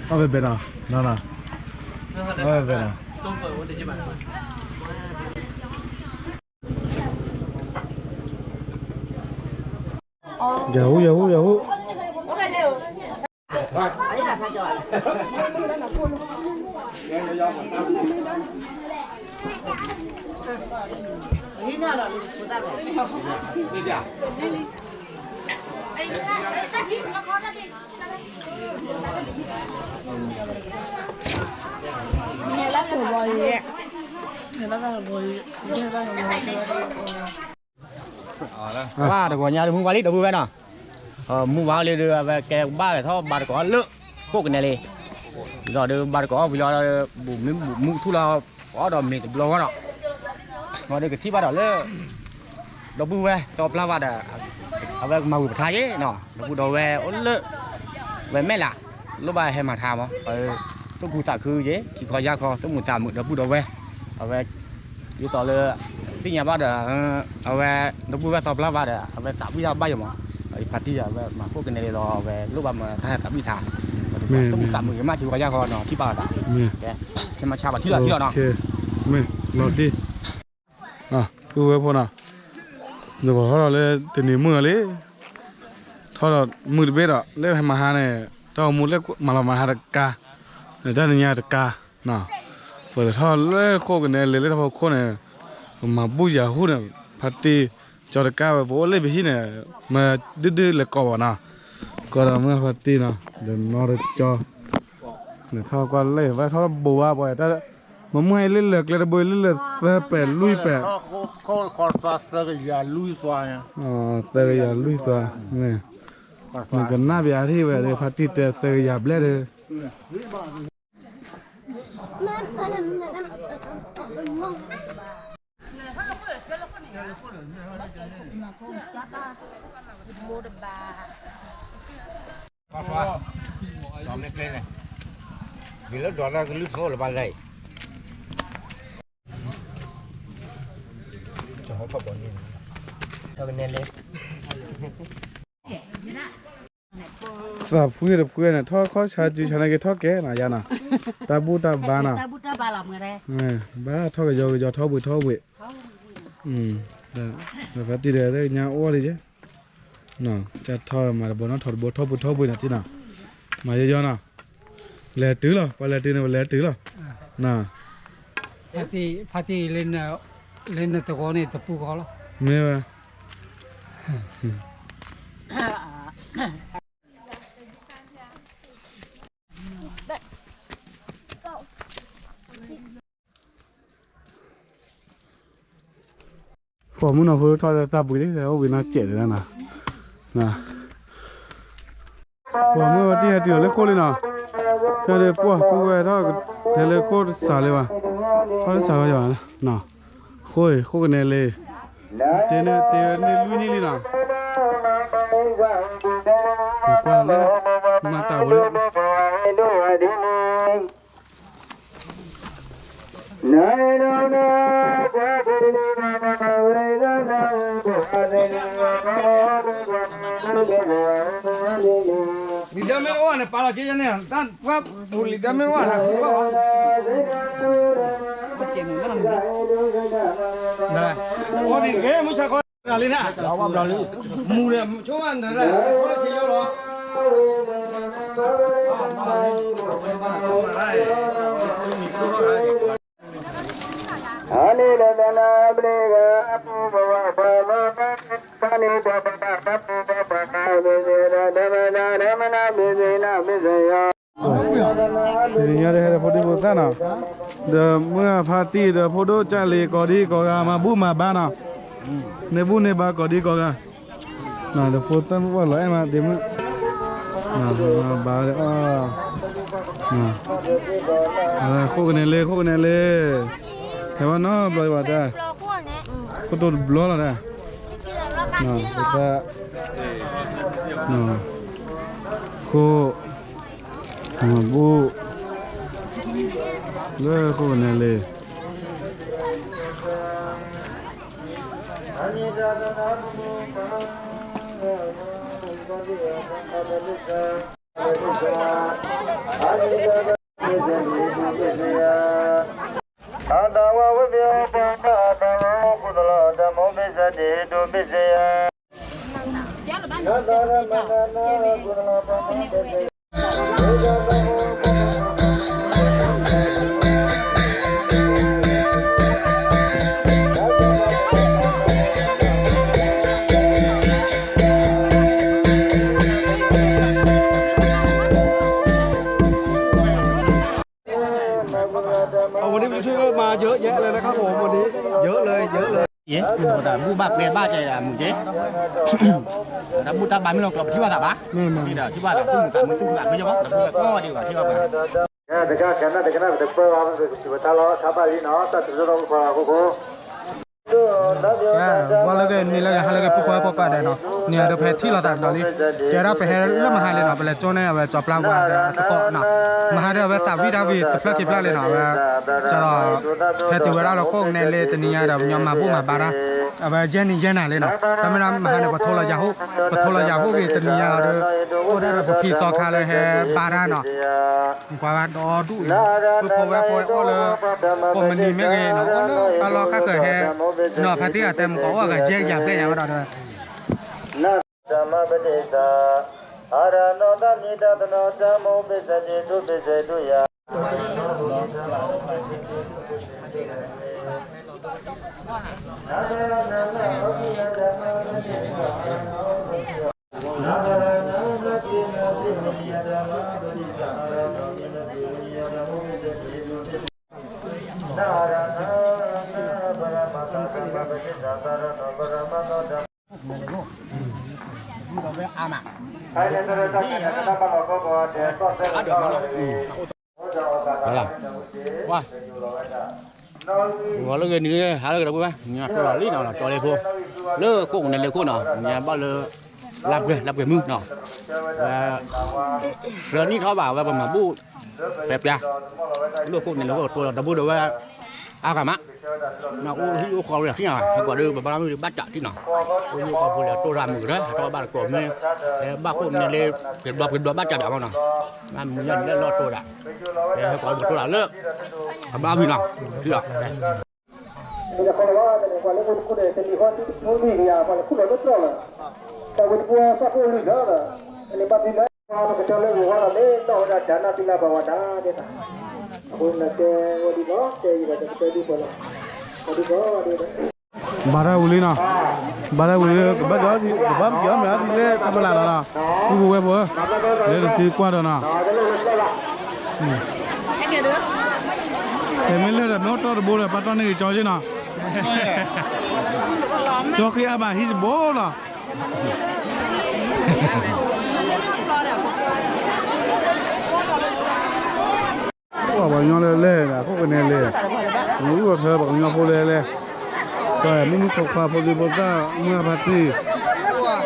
အဝဲဘဲနီၤ, နီၤနီၤ, အဝဲဘဲနီၤ. ယဟူ ယဟူ ယဟူ. ဘၣ်တဂီၤညါဒုးမူဘၣ်လံ ဒီပုၢ်ဝဲၢ်နီၤ, မူဘၣ်လံဒီး အဝဲကဲဘၣ်ထီၣ်ဘါတကိးလၢ ခိၣ်ကနဲလံ, ဒီးဒုးဘါတကိးဝံၤလီၤ, ဘူးမုၢ်ထူၣ်လီၤ အီၣ်ဒီးမ့ၤတဘျီဝဲဒီး, ဒီးကထံၣ်ဘၣ်ဒီးလၢ ဒီပုၢ်ဝဲၢ်သီပျၢ်ဘၣ်ဒီး အဝဲကမၤဝံၤပထါယ့ၣ်နီၤ, ဒီပုၢ်ဒီဝဲၢ်အိၣ်လၢ ဝဲမဲာ်လး လိၣ်ဘၣ်ဟဲမၤထါမး, သူၣ်ခုသးခုယ့ၣ် ခံခီယၢ်ခီ သူၣ်မုာ်သးမုာ် ဒီပုၢ်ဒီဝဲၢ်, အဝဲ ဒ်သိးလၢ သ့ၣ်ညါဘၣ်ဒီး အဝဲ ဒီပုၢ်ဝဲၢ်သီပျၢ်ဘၣ်ဒီး အဝဲသးဝံၣ်တၢ်ဘၣ်ယိၣ်မး, ဖါတံၢ်အဝဲမၤခိၣ်ကနဲလံဒီး အဝဲလိၣ်ဘၣ်မၤတၢ်ဟဲသးဝံၣ်ထါ, သူၣ်မုာ်သးမုာ်ဂ့ၤမး ထံဂီၤယၢ်ဂီၤနီၤ ထံၣ်ဘၣ်အသး, ကဲမၤဆါဘၣ်ထံလီၤထံလီၤနီၤ, မ့ၢ်လီၤတံၢ် ပုၢ်ဝဲၢ်ဖိနီၤ, နပှၤထီၣ်ဒီးလၢတနံၤမုၢ်လီၤလံ, ထီၣ်ဒီးမုၢ်တဘ့ၣ်ဒီး လၢဟဲမၤဟါန့ၣ် တၢ်အိၣ်မူလၢမၤလီၤမၤဟါတကါ, တၢ်နံၤညါတကါ, ပှၤလဲၤထီၣ်လၢခိၣ်ကနဲလံလၢတၢ်ဖီခိၣ်န့ၣ်, ပမၤဘူၣ်ယၤဟူန့ၣ် ဖါတံၢ် ကၠီတကါဝဲ ပအိၣ်လၢပဟံၣ်န့ၣ်, မၤဒုၣ်ဒုၣ်လဲၤကိးဘၣ်နီၤ, ကိးဒီးမုၢ်ဖါတံၢ်နီၤ ဒီးနီၢ်တကၠီ နထီၣ်ကွၢ်လၢဘၣ်ထီၣ်ဘိးဘၣ်ပှၤ, မ့မ့ၢ်လၢလၢာ်ကျဲတဘိလၢလၢာ်သၢပဲာ်လွံၢ်ပဲာ်, သၢကယၤလွံၢ်သွါ, နကနၣ်ပယၤထံၣ်ဝဲဒီး ဖါတံၢ်တဲသၢကယၤဘျဲၣ်ဒီး သးဖှံတဖှံန့ၣ် ထီၣ်ခီၣ်ဆါစုဆါန့ၣ်က့ၤထီၣ်ကဲနီၤ ယါနီၤ, တၢ်ဘူၣ်တၢ်ဘါနီၤ, ဘၣ်ထီၣ်ကယီကယီထီၣ်ဘှံးထီၣ်ဘှံး, ဖါတံၢ်ဒီးသ့ၣ်ညါအိၣ်လံက့ၤ, ကထီၣ်မၤတဘိနီၣ်ထီၣ်တဘိထီၣ်ဘှံးထီၣ်ဘှံးန့ၣ်တံၢ်နီၤ, မၤယီယီနီၤ, လဲၤတုၤလီၤ ပှၤလဲၤတုၤန့ၣ် ပလဲၤတုၤလီၤ, ဖါတံၢ်လၢနသဝီန့ၣ်တပူၤဃီလီၤ, မ့ၢ်ဝဲ ပိာ်မုၣ်နီၤဖိထီၣ်လၢ သးပှ့ၤလံ အိၣ်ဘှံးနီၢ်စဲးလံနီၤ, ပိာ်မုၣ်ဝဲတံၢ်ဟဲတုၤလီၤလၢဃိၣ်လံနီၤ, ဖဲလၢပှၢ်ပုၢ်ဝဲထီၣ် တဲလၢဃိၣ်တစးလၢၤဘၣ်, ထီၣ်တစးလၢၤဘၣ်, ဃိၣ်အံၤ ဃိၣ်ကနဲလံ, တဲန့ၣ်တဲဝဲန့ၣ်လွံၢ်နံၣ်လံနီၤ, ပှၢ်လၢ မၤတၢ်ဝဲ လံာ်ဒၢမ့ၢ်တအိၣ်န့ၣ် ပာ်လီၤက့ၤယဲန့ၣ် တၢ်ပှၢ်ပူၤလံာ်ဒၢမ့ၢ်တအိၣ်န့ၣ် အိၣ်ဒံးတက့ၢ် မုၢ်ဆါခီ လံနၤ မူန့ၣ် ဆိကမိၣ်နၤ ဆ့လီၤ တနံၤညါတဟဲဒီးဖိဒံဖိသၣ်နီၤ, ဒီးမုၢ်အဖါတံၢ်ဒီးဖိဒိၣ်ကၢ်လံၤကိးဒံကိးဂၤ မၤဘူၣ်မၤဘါနီၤ, န့ၢ်ဘူၣ်န့ၢ်ဘါကိးဒံကိးဂၤ, ဒီးဖိသၣ်မုၣ်ပှၢ်လီၤအဲၣ်မးဒ့မုၣ်, မၤဘါဒီး ဃိၣ်ကနဲလ့ ဃိၣ်ကနဲလ့, ဟဲဘၣ်နီတဘျီဘၣ်တၢ်, ခိၣ်တိၢ်တဘျီလီၤတၢ်, တၢ်, ခိၣ်, မၤဘူၣ် လၢဃိာ်ကနဲလ့ အဝဲဒ်ပထံၣ်မၤယၢယဲလဲၣ် นะครับผม วันนี้ เยอะเลย เยอะเลย ယဲ တၢ်ဘူၣ်ဘၣ်ပှဲၤဘၣ်ကဲဒၣ်မုၢ်ကဲ တၢ်ဘူၣ်တၢ်ဘါမ့ၢ်လီၤကျိၤ ပထံၣ်ဘၣ်သးဘၣ် မ့ၢ်မ့ၢ် ထံၣ်ဘၣ်သး သူၣ်မုာ်သးမုာ် သူၣ်မုာ်သးမုာ် ယဲဘၣ် တၢ်ဘူၣ်ဘၣ်ကီဒံးဘၣ် ထံၣ်ဘၣ်ပှဲၤ ဝဲလၢကန့ၣ်လၢကဟဲလၢကဖိခွါဖိကွၢ်ဒီးနီၤ န့ၣ်ဒီးဖဲထံၣ်လိာ်သးဒီးလံ ကဲဒၣ်ပဟဲထံၣ်လိာ်သးဒီးလံ ကဲဒၣ်ပဟဲလၢမဟါလံနီၤ ပလဲၤကၠိန့ၢ်အဝဲကၠီပျၢ်ဝါဒီးအသကိးနီၤ မဟါဒီးအဝဲသးဝံၣ်တၢ်ဝံၤတဖျၢၣ်ခံဖျၢၣ်လံနီၤ အဝဲ ကၠီဒီး ဟဲတုၤဝဲဒၣ်လၢဃိာ်ကနဲလ့တနံၤညါဒီး ပညီမၤဘူၣ်မၤဘါတၢ် အဝဲယဲၢ်နံၤယဲၢ်နၤလံနီၤ တၢ်မ့ၢ်ဒၣ်မဟါန့ၣ် ပထိလီၤယၤဟိၣ် ပထိလီၤယၤဟိၣ်ဂ့ၤတနံၤညါဒီး အိၣ်ဒၣ်ဒီးပဖံစီခါလၢဟဲဘါတၢ်နီၤ ကွၢ်ဘၣ်ဒီဒူၣ်အံၤ ပဖိဝဲဖိဝဲအိၣ်လၢ ကိးမုၢ်နံၤမ့ၢ်ဂ့ၤနီၤ အိၣ်လၢတၢ်လီၢ်ခါဃၢၤဟဲ နီၤဖါတံၢ်အတဲမုၢ်ကီးအိၣ်အဂၤယဲၢ်ကယၤဘျဲၣ်ညါဝဲဒီး ဝဲလၢဂ့ၤနံၤ ဟါလၢဂ့ၤတပူၤဘၣ် ညါတိၢ်လီၤလံနီၤ ကၠီလ့ဖိ လၢဃိာ်ကနဲလ့ခိၣ်နီၤ ညါဘၣ်လၢ လါပှဲၤ လါပှဲၤမုၢ်နီၤ ဝဲ လၢနံၣ်ထီၣ်ဘၣ်ဝဲပမၤဘူၣ် ပဲပျါ လၢဃိာ်ကနဲလ့ခိၣ်တိၢ်လီၤတပူၤဒီးဝဲ အါဂၤမး နအိၣ်ဟံၣ်အိၣ်ဃီဝဲဒၣ်ထံၣ်ညါ ဟဲကီးဒီးပဘၣ်မုၢ်ဘၣ်တၢ်ထံၣ်နီၤ အိၣ်ဟံၣ်အိၣ်ဃီဖိလၢတိၢ်တၢ်မုာ်ဒီး ဟဲထီၣ်ဘၣ်တကိးမ့ၢ် ဟဲဘၣ်ဃိာ်ကနဲလ့ ပှဲၤဘျီပှဲၤဘျီဘၣ်တၢ်ဒၣ်မးနီၤ ဘၣ်မုၢ်လၢနလဲၣ်လီၤတိၢ်ဒၣ် ဟဲကီးဒီးပတိၢ်ဒၣ်လၢ အဘၣ်ဖံးနီၤ ထံၣ်လီၤ ဘါတၢ်ဝံၤလံနီၤ, ဘါတၢ်ဝံၤလံ ကဘၣ်က့ၤအီၣ်မ့ၤအီထံလၢတၢ်ဖီလာ်လီၤနီၤ, ပုၢ်ဖိဝဲၢ်ဖိဧၢ, လၢတသံကွၢ်ဒီးနီၤ, မ့ၢ်လၢဒီးမ့ၢ်အိၣ်တီၢ်တဘိဒီး ပာ်တီၢ်န့ၢ်ဂ့ၤကၠီက့နီၤ, ကၠီဃ့အါဘၣ်ဟံၣ်တဘိလီၤ. ပှၤပှၤကညီလၢလဲၣ် ခိၣ်ကနဲလဲၣ်, မ့ၢ်အူၣ်ထၢပှၤကညီဖိလဲၣ်လဲၣ်, ပှၤမုၢ်မုၢ်ခွါခွါဖိဒံဖိသၣ် မုၢ်အဖါတံၢ်, န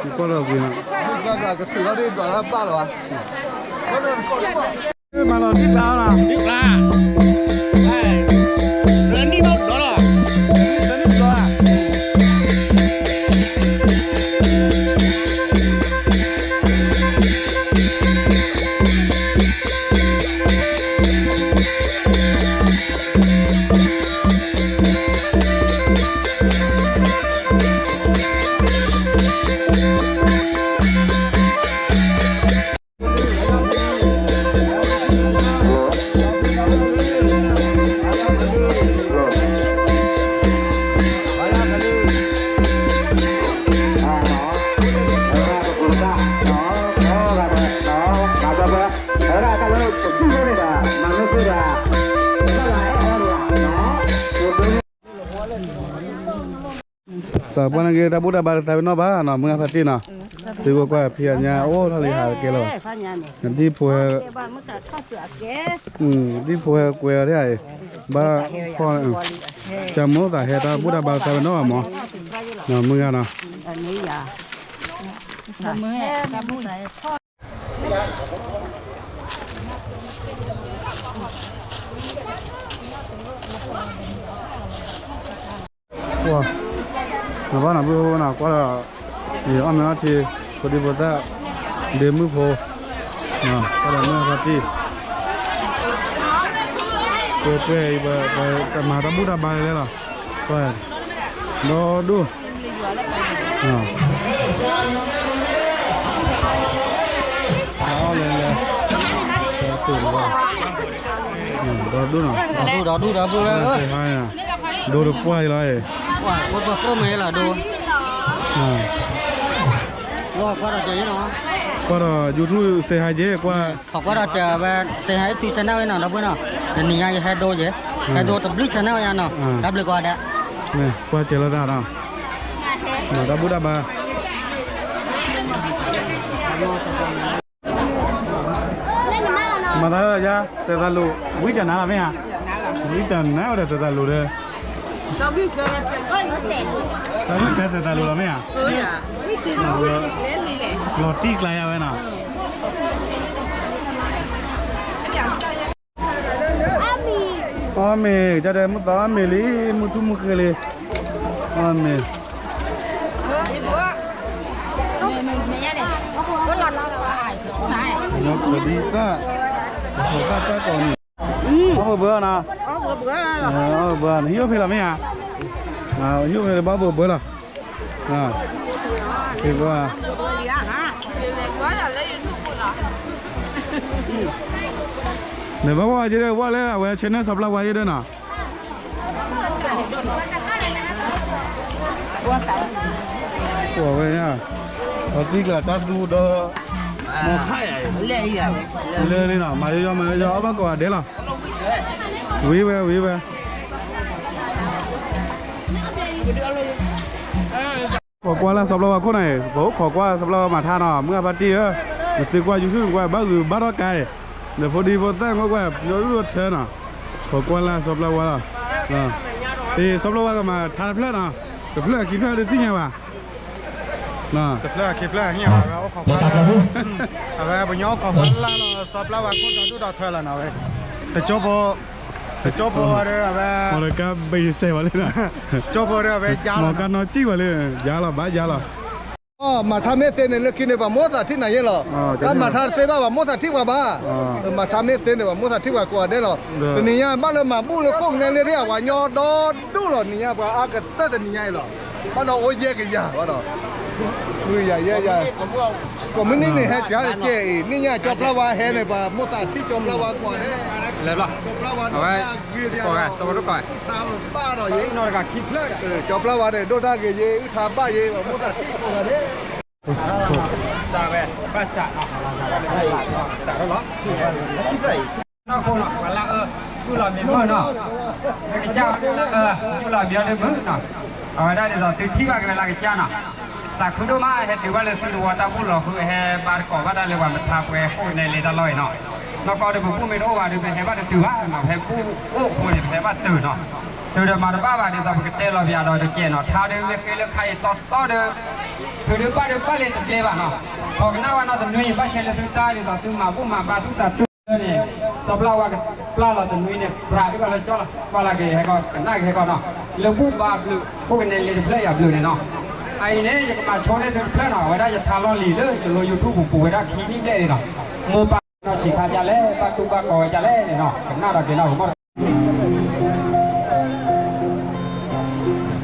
ကွၢ်ဒီးကွံာ်နီၤ, မၤလီၤဒ်ကျါလီၤ, ဒ်ကျါ, လၢနံၣ်ဘၣ်ဒီးလီၤ, လၢနံၣ်ဘၣ်ဒီးလီၤ. Sa pua na ke ta bu ta ba ta no ba no, mưa pha ti no. Ti ko kwa pia nya, ô, ta li ha ke lo. Di pua. Di pua kwe ri ai. Ba, ko, cha mo ta he ta bu ta ba ta no mo. No, mưa no. Mưa. ကွၢ်, နဘၣ်နဘုၣ်ဟိနီၤ ကွၢ်ဒီး အီၣ်မ့ၤအီထံ ဖိဒံဖိသၣ် ဒ့မုၣ်ဖိ ကွၢ်ဒီးမုၢ်ဖါတံၢ် ပှဲၤပှဲၤအံၤ ပတမၤတၢ်ဘူၣ်တၢ်ဘါလဲၣ်လီၤ ကွၢ် ဒီဒူၣ် အီၣ်လဲၤလဲၤ ဒီဒူၣ်နီၤ ဒီဒူၣ်ဒီဒူၣ်ဒီဒူၣ် ဒိတပှၢ်အံၤလီၤ ကွၢ် ကွၢ်ဒီး YouTube say hi က့ၤ ကွၢ် ခီကွၢ်ဒီးစၢၤဝဲ say hi YouTube channel နီၤ ဒီပုၢ်နီၤ တနံၤညါယဟဲဒိက့ၤ ဟဲဒိတဘျုး channel ညါနီၤ တၢ်ဘျုးကိးဂၤဒဲး ကွၢ်စၢၤလီၤတၢ်နီၤ မၤတၢ်ဘူၣ်တၢ်ဘါ မၤသးယါ သဲသးလိၤ ဝံကနၤလီၤမ့ၢ်ဧါ ဝံကနၤဝဲဒီးသဲသးလိၤဒီး တၢ်ဝံတဲသဲသးလိၤလီၤမ့ၢ်ဧါ လီၤတံၢ်ကျါယါဝဲနီၤ အီၣ်မ့ၤ ကဒီးမုၢ်သီအီၣ်မ့ၤလံ မုၢ်ထူၣ်မုၢ်ဃ့လံ အီၣ်မ့ၤ ညီခိၣ်ဒံသၣ် ခိၣ်သၣ်တၢ်ကိးန့ၣ် အီၣ်ဘၢဘၢနီၤ အီၣ်ဘၢဘၢ နဟံၣ်အိၣ်ဖဲလီၤမ့ၢ်ဧါ ဟံၣ်အိၣ်ဖဲလၢဘၣ်ဘၢဘၢလီၤ ဖဲဘၢ နဘၣ်ဝဲက့ၤဒီး ဝဲလၢအဝဲ channel စီၤပျၢ်ဝါက့ၤဒီးနီၤ ဝဲ အီၣ်သံကျါ တၢ်သူဒီး မီၤခါယၤ လၢလံနီၤ မၤယီယီ မၤယီယီ အီၣ်ဘၣ်ကိးဂၤဒဲးလီၤ ဝံၤဝဲ ဝံၤဝဲ ခိးကွၢ်လၢစီၤပျၢ်ဝါခိၣ်န့ၣ် ပအိၣ်ခိးကွၢ်စီၤပျၢ်ဝါမၤထါနီၤ မုၢ်အဖါတံၢ်ဧၢ နသုကွၢ် YouTube ကွၢ် ဘၣ်ဂုာ်ဘၣ်ထီၣ်ကါအံၤ နဖိဒံဖိသၣ် ကွၢ်ကွၢ် ယိထၢနီၤ ခိးကွၢ်လၢစီၤပျၢ်ဝါလီၤ အ့ စီၤပျၢ်ဝါကမၤထါတဖျၢၣ်နီၤ တဖျၢၣ်ခံဖျၢၣ်ဒုးသ့ၣ်ညါဘၣ် တဖျၢၣ်ခံဖျၢၣ် ဟ့ၣ်ဝဲအိၣ်ခိးကွၢ်လၢ အဝဲပညီအိၣ်ခိးကွၢ်လၢလီၤ စီၤပျၢ်ဝါခိၣ်ဒီဒူၣ်ဒီထၢလီၤနီၤ အဝဲ တကၠိဖိ တကၠိဖိဝဲဒီး အဝဲ မီၤတကါဘ့ၣ်စဲးဝဲလံနီၤ ကၠိဖိဒီး အဝဲ မီၤကါနီၢ်ကံၣ်ဝဲလံ ယါလီၤ ဘၣ်ယါလီၤ မၤထါမ့ၢ်သ့န့ၣ် လၢခံန့ၣ် ပှၤမိၣ်သးထံၣ်နၤယဲလီၤ တၢ်မၤထါတသ့ဘၣ် ပှၤမိၣ်သးထံၣ်ပှၤဘၣ် မၤထါမ့ၢ်သ့န့ၣ် ပှၤမိၣ်သးထံၣ်ပှၤကိးဂၤဒဲးလီၤ တနံၤညါဘၣ်လၢမၤဘူၣ်လၢခိၣ်ကနဲလၢဒ်အဝဲညီဒီဒူၣ်လီၤ နံၤညါပှၤအါကတၢၢ်တနံၤညါအံၤလီၤ ဘၣ်ဒီးအိၣ်ယဲၢ်ကယၤဘၣ်ဒီး ဃုယၤယဲၢ်ယၤ ကိးမုၢ်နံၤန့ၣ် ဟဲစှၤတကဲအံၤ နံၤညါကၠီပျၢ်ဝါဟဲန့ၣ် ပှၤမိၣ်သးထံၣ်ကၠီပျၢ်ဝါကိးဂၤဒဲး ကၠီပျၢ်ဝါဒီး ကၠီပျၢ်ဝါဒီး ကၠီပျၢ်ဝါန့ၣ် ဒိၣ်တၢ်ဂ့ၤယ့ၤ အုၣ်ထါဘၣ်ယ့ၤ ပှၤမိၣ်သးထံၣ်ကိးဂၤဒဲး စးဝဲ ဘၣ်စးနီၤ စးထီၣ်လီၤ နီၢ်ခိနီၤ ပှၤလၢအၢ ဘူၣ်လီၤမံၤမုၢ်နီၤ မ့ၢ်ကစၢ်ဝဲလၢအၢ ဘူၣ်လီၤမံၤအီၤဒ်မုၢ်နီၤ အဝဲဒၣ်ဒ်သိးသုထံၣ်ဘၣ်က့ၤဝဲလၢကစၢ်နီၤ သးခုဒိၣ်မး ဟဲတုၤဘၣ်လၢသုသဝီတၢ်ဘူၣ်လီၤဃု ဟဲဘါတကိးဘၣ်တၢ်လၢပှၤမထါပှဲၤခိၣ်နဲလ့တၢ်လီၢ်အံၤနီၤ နီၢ်ကီၢ်ဒီးပဘူၣ်မ့ၢ်တအိၣ်ဘၣ်ဒီး ပဟဲဘၣ်တတုၤဘၣ်နီၤ ပဟဲဘူၣ်အိၣ်အဃိန့ၣ် ပဟဲဘၣ်တုၤနီၤ တုၤဒီးမၤတဘၣ်ဘၣ်ဒ်သိး ပကတဲလီၤပယၤဒီးတကဲနီၤ ထါဒုးမ့ၢ်ဃ့လၢခါအံၤတီတီဒီး ဖုဒုးဘၣ်ဒုးဘၣ်လၢတကျဲဘၣ်နီၤ ခိးကနၣ်ဝဲနီတနွံ ဘၣ်ဆဲလၢသုတၢ်ဒ်သိးသုမၤဘူၣ်မၤဘါသုသးတုၤန့ၣ် စီၤပျၢ်ဝါကပျၢ်လီၤတနွံန့ၣ် ပြးဒ်ဘၣ်လၢကၠီလီၤ ကွၢ်လၢကဟဲကီး ကနၣ်ကဟဲကီးနီၤ လၢဘူၣ်ဘါဘျုး ခိၣ်ကနဲလ့တဖျၢၣ်ယၤဘျုးန့ၣ်နီၤ အအံၤန့ၣ် ယကမၤဆိန့ၢ်သုတဖျၢၣ်နီၤ အဝဲဒၣ်ယထါလီၢ်လံၤလၢယလိၤ YouTube ပူၤပူၤဝဲဒၣ်ခံနံၣ်ဘျဲၣ်န့ၣ်နီၤ မိၢ်ပၢ်နီၢ်ဆံးခါဒ်လဲၣ် ဘၣ်တူၢ်ဘၣ်ကီးဝဲဒ်လဲၣ်န့ၣ်နီၤ ကနၣ်ဒီးက့ၤနီၤ ကမီၣ် ခီမ့ၢ်လၢပနီၢ်ဆံးတဖျၢၣ် ဒ်သးဒၢဖိတကျါ တၢ်ဝံၤလီၤဒိၣ်ဒိၣ်ဒံးယၤ လၢဖိ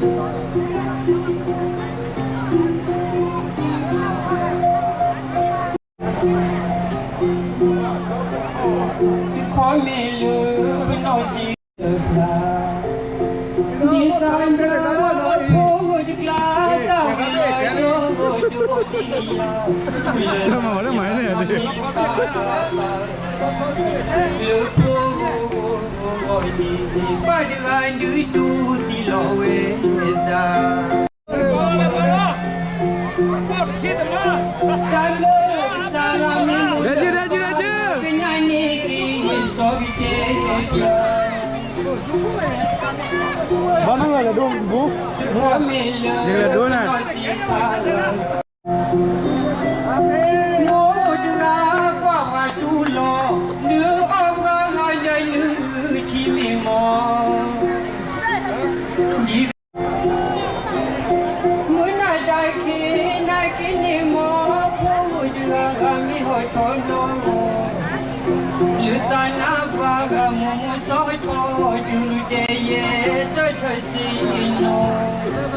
ဂီၢ်န့ၣ် ပၢ်တဂၤဒုးတူၢ်သံလီၤဝဲသး တၢ်လၢကစၢ်လၢမ့ၢ် ကညါန့ၣ်က့ၤ စီၤကကဲကဲ ဘၣ်မနုၤလဲၣ်ဒိၣ်ဘူး မ့ၢ်လၢ ယကလဲၤဒိၣ်န့ၣ် မိၢ်တဂၤကွၢ်ပှၤတူၢ်လီၤ နအီၣ်ပှၤဟးယဲၢ်နုၢ်ထံမ့ၢ်မီၢ် ယ ကထီၣ်တုၤတဲယဲ ဆၢထၢၣ်စ့နီၤ ဒ်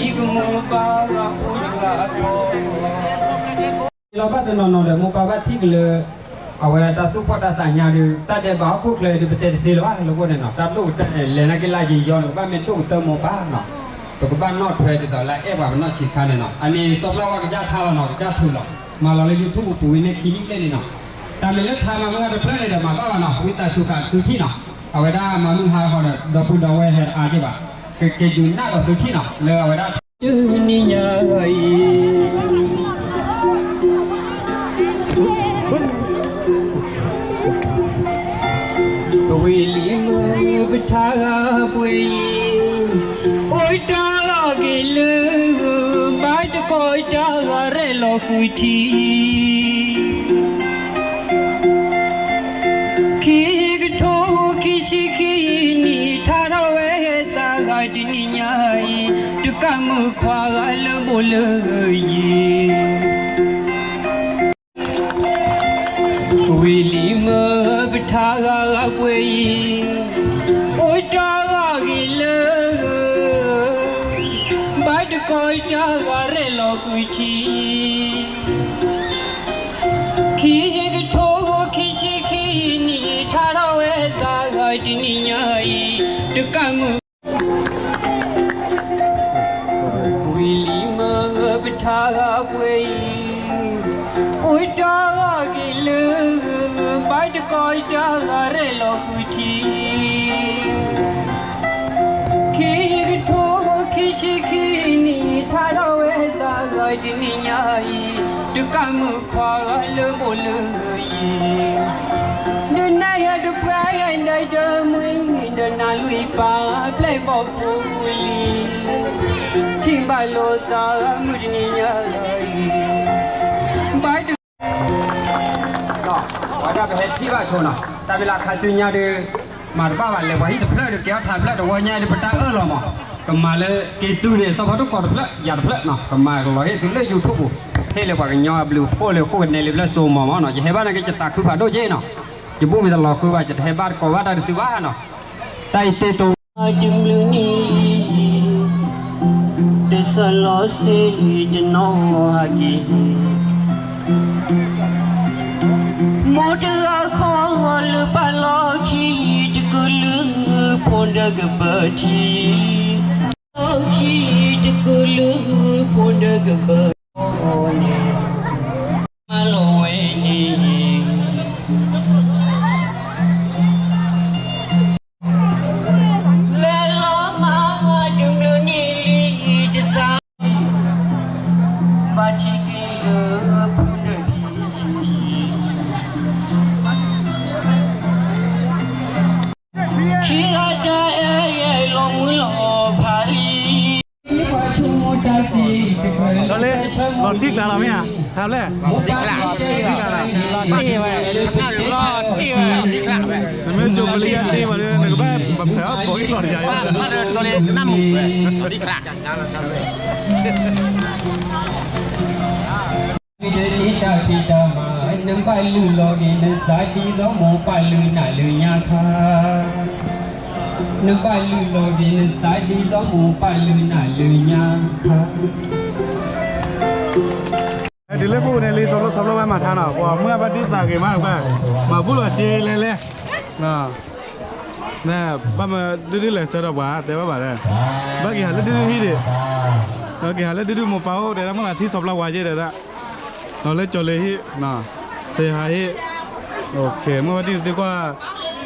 ကမိၢ်ပၢ်ဂၤအိၣ်တဂၤအခီ လီၤဘၣ်တနီၤနီၤဒီး မိၢ်ပၢ်ဘၣ်ထံၣ်ကလၢ အဝဲတၢ်သူၣ်ဖှီၣ်တၢ်သးညါဒီး တၢ်ဒဲးဘးဟီၣ်ခိၣ်ချၢဒီး ပတဲတသ့လၢၤဘၣ် လၢအဃိန့ၣ်နီၤ တၢ်ဒိၣ်ကတၢၢ်န့ၣ် လဲၤနာ်က့ၤလၢယံာ်ယီန့ၣ် ကဘၣ်မ့ၢ်ဒိၣ်ကတၢၢ်မိၢ်ပၢ်နီၤ ပကဘၣ်နီၣ်ထွဲဒ်သိးလၢအဲၣ်ပှၤပနီၢ်ဆံးခါန့ၣ်နီၤ အန့ၣ်စီၤပျီဝါကစၢ်ထါလီၤနီၤ ကစၢ်ထူးလီၤ မၤလီၤလၢ YouTube ပူၤဝံၤန့ၣ်ခံနံၣ်ဘျဲၣ်န့ၣ်နီၤ တၢ်မ့ၢ်လၢထါမၤမုၢ်ဂၤတဖျၢၣ်န့ၣ်ဒီး မၤဘၣ်ဘၣ်နီၤ ဝံသးစူၤဃာ်သုထံၣ်နီၤ အဝဲဒၣ်မၤမုၢ်ဟါဃီဒီး ဒီပုၢ်ဒီဝဲၢ်ဟဲအါက့ၤဘၣ် ကက့ၤဒုးနၢ်ဒီးသုထံၣ်နီၤ လၢအဝဲဒၣ် တနံၤညါအံၤ ပဝံၤလံမ့ၢ်ပထါဂၤပှဲၤအံၤ အိၣ်တၢ်ဂ့ၤလၢ ဘၣ်တကိးတၢ်ဂၤရဲၣ်လီၤဃုာ်ထံ ခံကထိခံဆံခံနံၣ် ထါထီၣ်ဝဲသးဂၤတနံၤညါအံၤ တကးမုၣ်ခွါဂၤလၢဘိလၢယံၤ ဝံၤလံမ့ၢ်ပထါဂၤဂၤပှဲၤအံၤ အိၣ်တၢ်ဂ့ၤလၢ ဘၣ်တကိးတၢ်ဂၤရဲၣ်လီၤဃုာ်ထံ ခံကထိခံဆံခံနံၣ် ထါထီၣ်ဝဲသးဂၤတနံၤညါအံၤ တကးမုၣ် ဝံၤလံမ့ၢ်ပထါဂၤပှဲၤအံၤ အိၣ်တၢ်ဂ့ၤလၢ ဘၣ်တကိးတၢ်ဂၤရဲၣ်လီၤဃုာ်ထံ ခံကထိခံဆံခံနံၣ် ထါထီၣ်ဝဲသးဂၤတနံၤညါအံၤ တကးမုၣ်ခွါဂၤလၢဘိလၢယံၤ ဒုးနၢ်ဟဲတပှၢ်ဂၤဒၢတမုၢ် ဒီးနၢ်လွံၢ်ပၢ်ပျဲၢ်ဘီၣ်ဖိလံ ထံၣ်ဘၣ်လိာ်သးဂၤမုၢ်တနံၤညါအံၤ ဘၣ်တ ဝဲဒၣ်ပဟဲထံၣ်ဘၣ်ဆိနီၤ တၢ်မ့ၢ်လၢခါဆူညါဒီး မၤတဘၣ်ဘၣ် လဲၤပှၤဟံၣ်တဖျၢၣ်ဒီး ကဲထီၣ်ထါတဖျၢၣ် တဝီညါဒီး ပတၢ်အၢၣ်လီၤမး ကမၤလၢက့ၤသုန့ၣ် စီၤဖီတကိးတဖျၢၣ် ယၤတဖျၢၣ်နီၤ ကမၤကလီၤဟ့ၣ်သုလၢ YouTube ပူၤ ဟ့ၣ်လၢပှၤကညီအဘျုးအဖှိၣ်လၢ ဃိကနဲလ့ပျၢၢ်စိမီၤမးနီၤ ယဟဲဘၣ်နာ်က့ ယသးခုဖးဒိၣ်က့နီၤ ယဘူၣ်မ့ၢ်တလီၤဃုဘၣ် ယတဟဲဘၣ်တကိးဘၣ်တၢ်တသုဘၣ်နီၤ တၢ်အံၤတ့တိၤ တဘျုးနံၣ် တစၢလီၤစ့တနီၤဟးက့ၤ မိၢ်တဂၤခီဂီၤလၢပာ်လီၤခံ တကုလုဖိဒီးကဘၢထံ လီၤခံတကုလုဖိဒီးကဘၢ မၤလိဝဲန့ၣ် လဲၤလီၤမၤတဘျုးနံၣ်လံတသး ဘၣ်ထံၣ်က့ၤလၢဖုဒၢးထံ ခံဂၤတၢ်အဲၣ်ယဲၢ်လီၤမုၢ်လီၤဖးလံ လီၤလၢ လီၤတံၢ်ကျါလီၤမ့ၢ်ဧါ ထါဖျဲၣ် လီၤတံၢ်ဝဲ လီၤတံၢ်ဝဲ နမ့ၢ်ကၠိပလံယါတ့ဝဲဒီး နကဘၣ်ပဖဲးအီၣ်ဘီအံၣ်လီၤတယါ နဘၣ်လုၢ်လီၤက့ၤနသးဒ်သိးမိၢ်ပၢ်လုၢ်နၤလၢညါခါ နဘၣ်လုၢ်လီၤက့ၤနသးဒ်သိးမိၢ်ပၢ်လုၢ်နၤလၢညါခါ တုၤလၢခိၣ်ကနဲလံ စီၤပျီဝါမၤထါနီၤ ပှၤမုၢ်အဘၣ်ဒံၣ်သးဂ့ၤမး မၤဘူၣ်လီၤစ့လဲလဲ ဘၣ်မၤဒုဒုလဲၤဆၢဒီးပှၤ တဲဘၣ်ဘၣ်ဒီး ဘၣ်က့ၤဟးလၢဒုဒုဟံၣ်ဒံး က့ၤဟးလၢဒုဒုမိၢ်ပၢ်အိၣ် တဲဒၣ်မ့ၢ်လၢထံစီၤပျီဝါက့ၤတဲဒၣ် လီၤလၢကၠီၤလ့ၤဟံၣ် စဲးဟးဟံၣ် မုၢ်ဘၣ်တံၢ်သံကွၢ်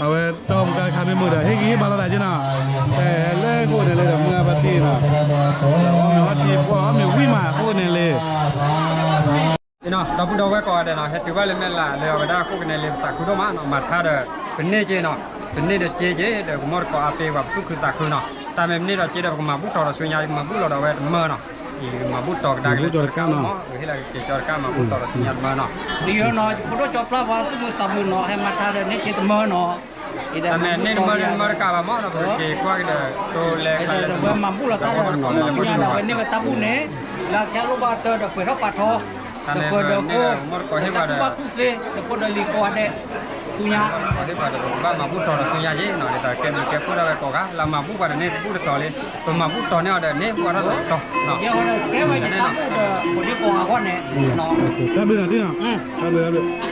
အဝဲတၢ်အိၣ်မူတၢ်တခါမ့ၢ်မုာ်ဒီး ဟ့ၣ်ဂံၢ်ဟ့ၣ်ဘါလိာ်သးက့နီၤ လၢခိၣ်န့ၣ်လၢဒီးမုၢ်ဘၣ်တံၢ်နီၤ အီၣ်မ့ၤအီထံ ပှၤအီၣ်မ့ၤဝံၣ်မးခိၣ်န့ၣ်လံ ဒီပုၢ်ဒီဝဲၢ်ကိးဂၤဒဲးနီၤ ဟဲတုၤဘၣ်လၢမဲာ်လးလၢအဝဲဒၣ်ခိၣ်ကနဲလံ ပသးခုဒိၣ်မးနီၤ မၤထါဒီး ပန့ၢ်က့နီၤ ပန့ၢ်ဒီးက့က့ဒီး ကမီၣ်တကိးအါပ့ၤ ပှၤပသူၣ်ခုသးခုနီၤ တၢ်မ့ၢ်ပန့ၢ်ဒီးက့ဒီး ပကမၤဘူၣ်တီၤဒီးဆူညါ ပကမၤဘူၣ်လီၤဒီးဝဲတမၢနီၤ မၤဘူၣ်တီၤကဒါက့ၤလၢက့ၤကၠီတကးမး ပကဟ့ၣ်လီၤက့ၤက့ၤကၠီတကးမးဘူၣ်တီၤဒီးဆူညါတမၢနီၤ ဒ်အံၤနီၤ ယဖိဒိၣ်ကၠီပျီပှၤသူၣ်မုာ်သးမုာ်နီၤ ဟဲမၤထါဒီးန့ၢ်က့ၤတမၢနီၤ တၢ်မ့ၢ်န့ၢ်တမၢတမၢတကးဘၣ်မးနီၤ ပက့ၤကွၢ်က့ၤဒီး တိလဲၤခါလၢတမၢ ပဝဲမၤဘူၣ်လီၤတၢ်ဒီးန့ၢ်ဝဲတၢ်ဘူၣ်န့ၣ် လၢကလိၣ်ဘၣ်တၢ်ဒီးပှဲၤထီၣ်ပာ်ထီ ဒီးပှဲၤဒီးဖိ ဒီးတၢ်ကူၣ်ဘၣ်ကူၣ်သ့ ဒီးဖိဒီးလံၤကိးဂၤဒဲး ဆူညါ ပှၤသ့ၣ်တဖၣ်ဒီး ပကဘၣ်မၤဘူၣ်တီၤဒီးဆူညါက့နီၤ, ဒ်သိးကဲဘျုးကဲဖှိၣ်ဒၣ်ဝဲကိးဂၤ, လၢမၤဘူၣ်ပှၤတန့ၢ်ဘူၣ်တတီၤလံ, ပမၤဘူၣ်တီၤန့ၢ်အီၤဒီးန့ၢ်ဘူၣ်အါထီၣ်တတီၤ, တၢ်ဘျုးနီၤ, တၢ်ဘျုး,